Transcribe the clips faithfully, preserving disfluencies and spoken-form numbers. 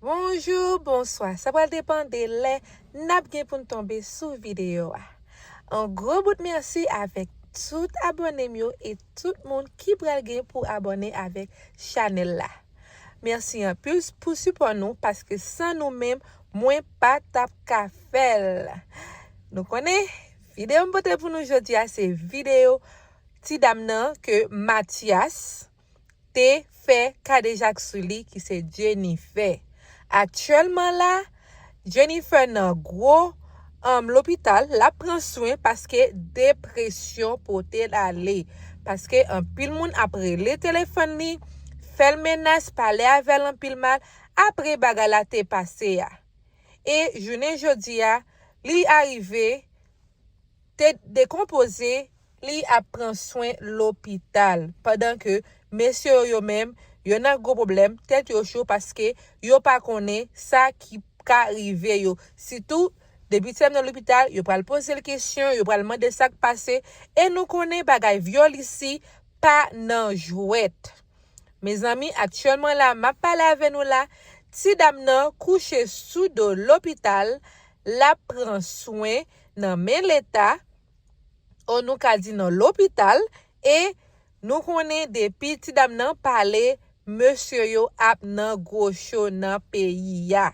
Bonjou, bonswa. Sa pral depann de lè n ap gen pou n tonbe sou videyo a. Yon gwo bout mèsi avèk tout abòne m yo e tout moun ki pral gen pou abòne avèk chanèl la. Mèsi anpil pou sipò nou, paske san nou menm, mwen pa t ap ka fè l. Nou konnen, videyo m pote pou nou jodi a, se videyo ti dam nan ke Mathias te fè kadejak sou li, ki se Jennifer. Aktyèlman la, Jennifer nan gwo, um, lopital, l ap pran swen paske depresyon pote l ale. Paske anpil moun ap rele telefòn li, fè l menas, pale avè l anpil mal, apre bagay la te pase a. E jounen jodi a, li arive te dekonpoze, li ap pran swen lopital. Pandan ke mesye yo, yo menm, yo nan gwo pwoblèm, tèt yo cho paske yo pa konnen sa ki ka rive yo. Sitou, depi ti dam nan lopital, yo pral poze l kesyon, yo pral mande sa k pase, e nou konnen bagay vyòl isi pa nan jwèt. Mezanmi, aktyèlman la, m ap pale avè nou la, ti dam nan kouche sou do lopital, l ap pran swen nan men Leta, o nou ka di nan lopital, e nou konnen depi ti dam nan pale, mesye yo ap nan gwo cho nan peyi a.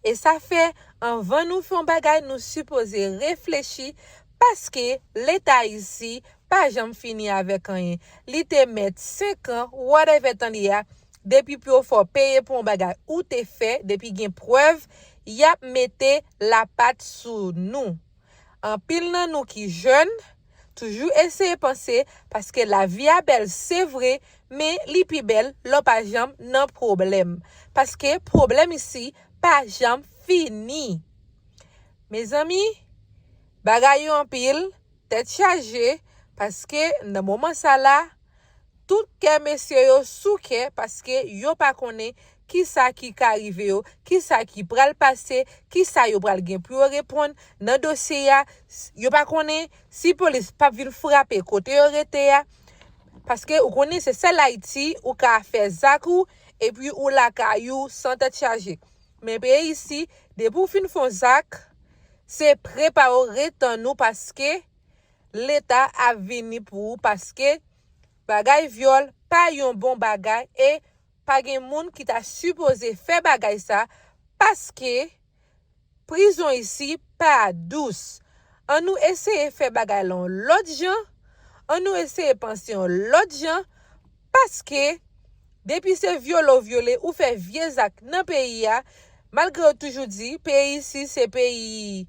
E sa fè, anvan nou fè yon bagay, nou sipoze reflechi, paske Leta isi pa janm fini avèk anyen. Li te mèt senk an, whatever tan li a, depi pou yo fè w peye pou yon bagay ou te fè, depi gen prèv, y ap mete lapat sou nou. Anpil nan nou ki jèn, toujou eseye panse, paske lavi a bèl, se vre, men li pi bèl lè w pa janm nan pwoblèm. Paske pwoblèm isi pa janm fini. Mezanmi, bagay yo anpil, tèt chaje, paske nan moman sa la, tout kè mesye yo sou kè, paske yo pa konnen kisa ki ka rive yo, kisa ki pral pase, kisa yo pral gen pou yo reponn nan dosye a. S-, yo pa konnen si polis p ap vin frape kote yo rete a, paske ou konnen se sèl Ayiti ou ka fè zak ou, epi ou lakay ou san tèt chaje. Men peyi isi, depi w fin fè yon zak, se prepare w, ret tann ou, paske Leta ap vini pou ou, paske bagay vyòl pa yon bon bagay, e pa gen moun ki ta sipoze fè bagay sa, paske prizon isi pa dous. Ann nou eseye fè bagay la yon lòt jan, ann nou eseye panse yon lòt jan, paske depi se vyole w vyole, ou fè vye zak nan peyi a, malgre yo toujou di, peyi isi se peyi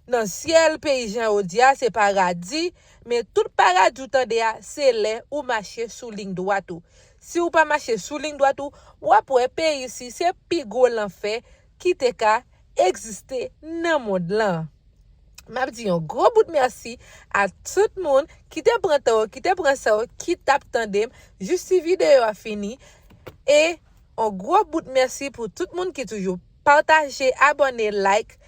nan syèl, peyi jan yo di a, se paradi, men tout paradi ou tande a, se lè ou mache sou liy dwat ou. Si ou pa mache sou liy dwat ou, w ap wè peyi isi se pi gwo lanfè ki te ka egziste nan mond lan. M ap di yon gwo bout mèsi a tout moun ki te pran tan yo, ki te pran san yo, ki t ap tande m jis si videyo a fini. E yon gwo bout mèsi pou tout moun ki toujou pataje, abòne, like,